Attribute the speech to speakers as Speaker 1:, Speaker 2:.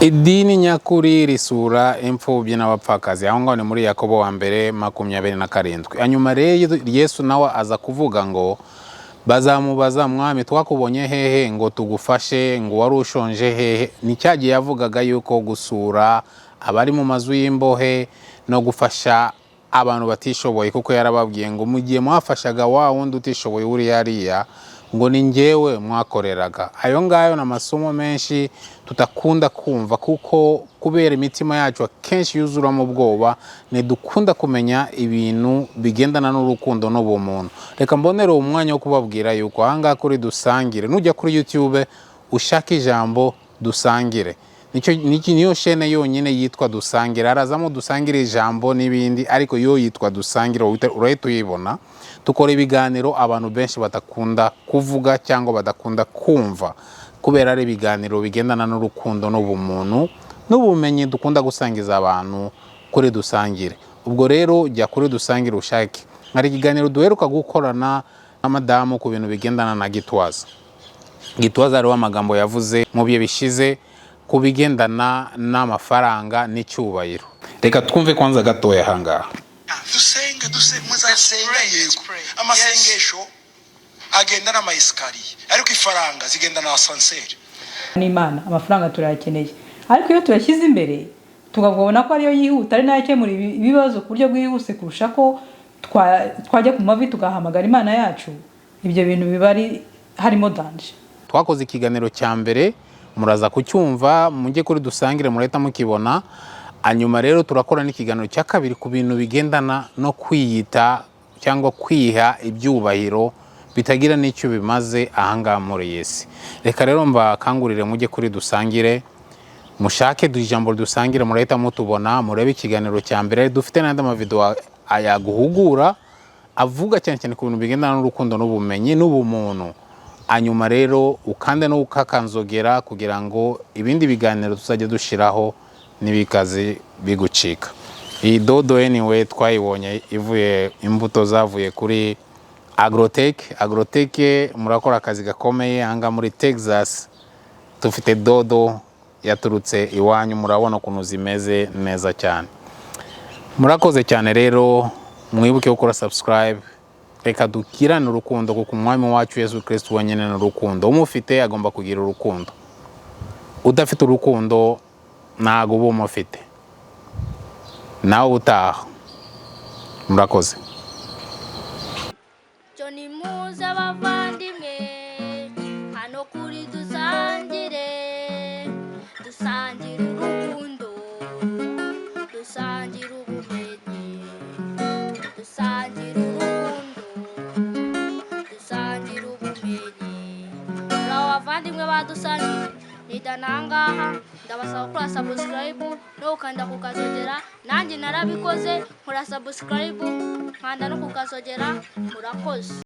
Speaker 1: Idini nyakuri risura imfubyi n'abapfakazi. Aho ngaho ni muri Yakobo wa mbere 27. Hanyuma rero Yesu nawe aza kuvuga ngo bazamubaza: "Mwami, twakubonye hehe ngo tugufashe? Ngo wari ushonje hehe?" Ni cya gihe yavugaga yuko gusura abari mu mazu y'imbohe no gufasha abantu batishoboye, kuko yarababwiye ngo mu gihe mwafashaga wa wundi utishoboye uri hariya, ngo ni njyewe mwakoreraga. Ayo ngayo ni amasomo menshi tudakunda kumva, kuko kubera imitima yacu akenshi yuzuramo ubwoba, ntidukunda kumenya ibintu bigendana n'urukundo n'ubumuntu. Reka mbonere uwo mwanya wo kubabwira yuko ahangaha kuri Dusangire, nujya kuri YouTube ushaka ijambo "Dusangire", niyo shene yonyine yitwa Dusangire. Harazamo Dusangire ijambo n'ibindi, ariko yo yitwa Dusangire, urahita uyibona. Dukora ibiganiro abantu benshi badakunda kuvuga cyangwa badakunda kumva, kubera ari ibiganiro bigendana n'urukundo n'ubumuntu n'ubumenyi dukunda gusangiza abantu kuri Dusangire. Ubwo rero jya kuri Dusangire ushake. Hari ikiganiro duheruka gukorana na madamu ku bintu bigendana na Gitwaza. Gitwaza hariho amagambo yavuze mu bihe bishize ku bigendana n'amafaranga n'icyubahiro. Reka twumve kwanza gatoya ahangaha.
Speaker 2: Dusenge, muzasenga, yego. Amasengesho agenda n'ama escalier, ariko ifaranga zigenda na ascenseur.
Speaker 3: N'Imana, amafaranga turayakeneye, ariko iyo tuyashyize imbere tukabona ko ariyo yihuta, ari nayo akemura ibibazo ku buryo bwihuse kurusha ko twajya ku mavi tugahamagara Imana yacu, ibyo bintu biba ari harimo danger.
Speaker 1: Twakoze ikiganiro cya mbere, muraza kucyumva, mujye kuri Dusangire murahita mukibona. Hanyuma rero turakora n'ikiganiro cya kabiri ku bintu bigendana no kwiyita cyangwa kwiha ibyubahiro bitagira n'icyo bimaze ahangaha muri iyi si. Reka rero mbakangurire mujye kuri Dusangire, mushake ijambo "Dusangire", murahita mutubona, murebe ikiganiro cya mbere. Dufite n'andi mavideo yaguhugura, avuga cyane cyane ku bintu bigendana n'urukundo n'ubumenyi n'ubumuntu. Hanyuma rero ukande no kukanzogera kugira ngo ibindi biganiro tuzajya dushyiraho n'ibikazi bigucika. Iyi dodo anyway twayibonye ivuye, imbuto zavuye kuri Agrotech. Agrotech, murakora akazi gakomeye ahangaha muri Texas. Dufite dodo yaturutse iwanyu, murabona ukuntu zimeze neza cyane. Murakoze cyane rero, mwibuke gukora subscribe. Reka dukirane urukundo, kuko Umwami wacu Yesu Kristo wenyine ni urukundo. Umufite agomba kugira urukundo. Udafite urukundo ntabwo uba umufite. Nawe ubutaha, murakoze.
Speaker 4: Cyo nimuze abavandimwe, hano kuri Dusangire, dusangire urukundo, dusangire ubumenyi, dusangire urukundo, dusangire ubumenyi. Muri abo bavandimwe badusangire nidanangaha, ndabasaba gukora subscribe no gukanda ku kazogera. Nanjye narabikoze, nkora subscribe, nkanda no ku kazogera. Murakoze.